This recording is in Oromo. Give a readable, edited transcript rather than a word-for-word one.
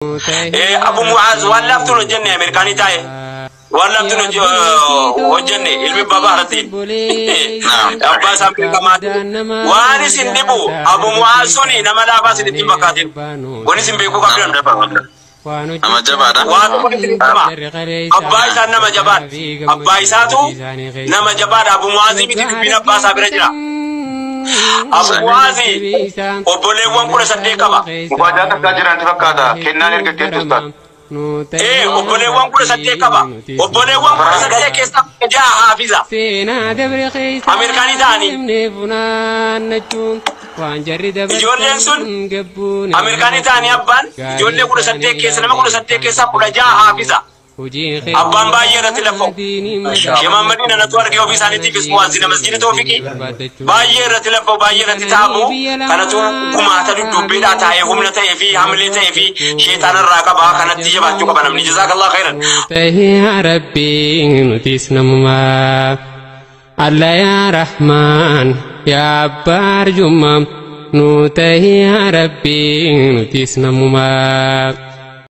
Abu Mu'aaz waan laaftuun hojjenne, Ameerikaanii taa'e. Waan laaftuun hojjenne, ilmi abbaa irratti. Abbaa isaa beekamaa. Waan isin dhibu, Abu Mu'aaz suni nama laafaa isin ittiin fakkaatin. Wanni isin beekuu qabdan. Nama jabaadha. Waan tokko isin hima. Abbaa isaa nama jabaadha. Abbaa isaatu nama jabaadha. Abu Mu'aazii miti, dubbiin abbaa isaa bira jira. Abu Mu'aazi obboleewwan 18 qaba. Mubaajaa takkaa jiranti fakkaata. Kennaan ergattee turtan. Obboleewwan 18 qaba. Obboleewwan 18 keessaa 6 haafiza. Ameerikaanii ta'anii. Ijoolleen sun Ameerikaanii ta'anii, abbaan ijoollee 18 keessa, nama 18 keessaa 16 haafiza. Abbaan baay'ee irratti lafa'u. Sheekh Muhammadiin anatu argee, ofii isaaniitiifis muwazzina masjida Toofiqii baay'ee irratti lafa'u, baay'ee irratti taabu. Kanatu gumaata dudduubbeedhaa taa'ee humna ta'ee fi hamilee ta'ee fi sheexaana irraa qaba, kanatti jabaachuu qaba namni. Jazaakallah khairan. Yaa Rabbi, nutis namumaa. Allah yaa Rahmaan, yaa Abbaa arjummaa, nu tahi yaa Rabbi, nutis namumaa.